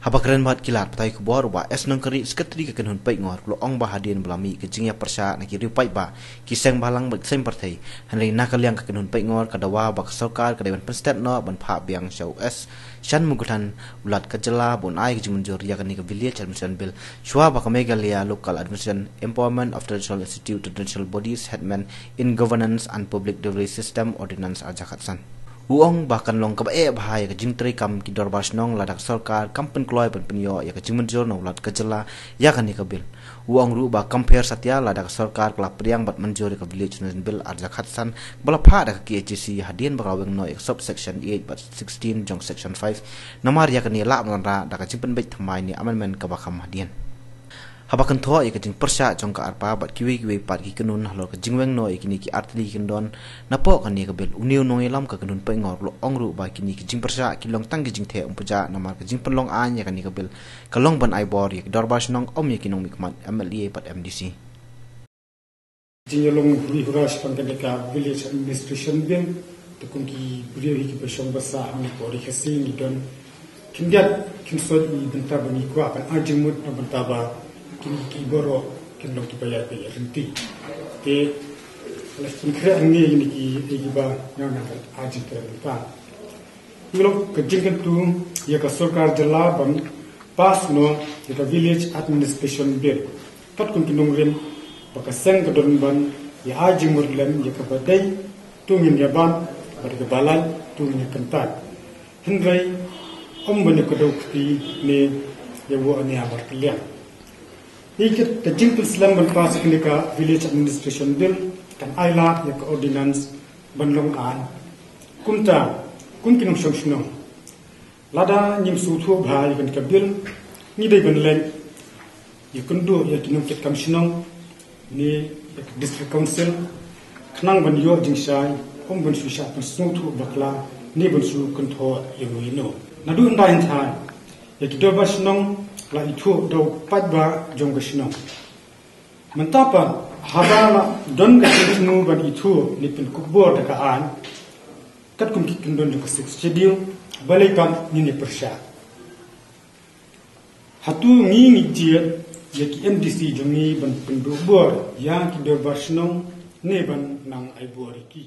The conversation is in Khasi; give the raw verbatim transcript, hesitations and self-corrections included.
Haba kren bad ki lad pathai khubor, u Bah S Nongkyrih, Sekretari ka kynhun paidngor, u la ong ba hadien ba la mih ka jingïapyrshah na ki riew paidbah, ki seng bhalang bad ki seng pyrthei, hynrei na ka liang ka kynhun paidngor ka dawa ba ka sorkar ka dei ban pynstet noh ban phah biang sha u S Shanmughathan, u Lat ka jylla, ba un ai ka jingmynjur ïa kane ka Village Administration Bill, shuwa ba ka Meghalaya Local Administration Empowerment of Traditional Institute, Traditional Bodies, Headman in Governance and Public Delivery System Ordinance arhajar khatsan. U ong ba kan long kaba eh bha ïa ka jingtreikam ki dorbar shnong lada ka sorkar kam pynkloi ban pynïoh ïa ka jingmynjur na u Lat ka jylla ïa kane ka bill. U ong ruh ba kam pher satia lada ka sorkar ka la pdiang bad mynjur ïa ka Village Ordinance Bill arhajar khatsan ba la phah da ka K H A C hadien ba ka la weng noh ïa ka subsection eight bad sixteen jong section five, namar ïa kane lah ban wanrah da ka jingpynbeit thymmai ne amendment kaba kham hadien. Haba kynthoh ïa ka jingpyrshah jong ka ARPA bad kiwei kiwei pat ki kynhun halor ka jingweng noh ïa kine ki artylli ki kyndon napoh kane ka bill, une u nongïalam ka kynhun paidngor u la ong ruh ba kine ki jingpyrshah ki long tang ki jingtheh umphniang namar ka jingpynlong aiñ ïa kane ka bill ka long ban ai bor ïa ki dorbar shnong, ym ïa ki nongmihkhmat M L A bad M D C. Jingïalong hurihura shaphang kane ka Village Administration Bill, te kum ki briew hi kiba shong basa ha Ri Khasi ngi don khyndiat khynsoit ïa i bynta ba ngi kwah ban ai jingmut na bynta ba kine ki baroh kin long kiba ïai pynïaryntih. Te la pynkhreh hangne ïa kine ki, ïa kiba nga ngan ai jingkren bynta. Ngi long ka jingkyntu ïa ka sorkar jylla ban pass noh ïa ka Village Administration Bill. Katkum ki nongrim ba ka seng ka don ban ïa ai jingmut lem ïa kaba dei, to ngin ïa ban bad ïa kaba lait to ngin ïa kyntait. Hynrei ym ban ïa kdew kti ne ïa wad ne ïa mar kylliang. Ïa ka jingpynslem ban pass ïa kane ka Village Administration Bill kan ai lad ïa ka ordinance ban long aiñ. Kumta, kum ki nongshong shnong, lada ngim sngewthuh bha ïa kane ka bill, ngi dei ban leit ïakynduh ïa ki nongkitkam shnong ne ïa ka District Council khnang ban ïoh jingshai, ym ban shu shah pynsngewthuh bakla ne ban shu kynthoh ïa uno uno. Naduh hyndai hynthai ïa ki dorbar shnong la ithuh da u paidbah jong ka shnong. Mynta pat haba la don ka jingthmu ban ithuh ne pynkup bor da ka aiñ katkum ki kyndon jong ka Sixth Schedule, balei pat ngin ïa pyrshah? Hato ngi ngi jied ïa ki M D C jong ngi ban pynduh bor ïa ki dorbar shnong ne ban nang ai bor ïa ki?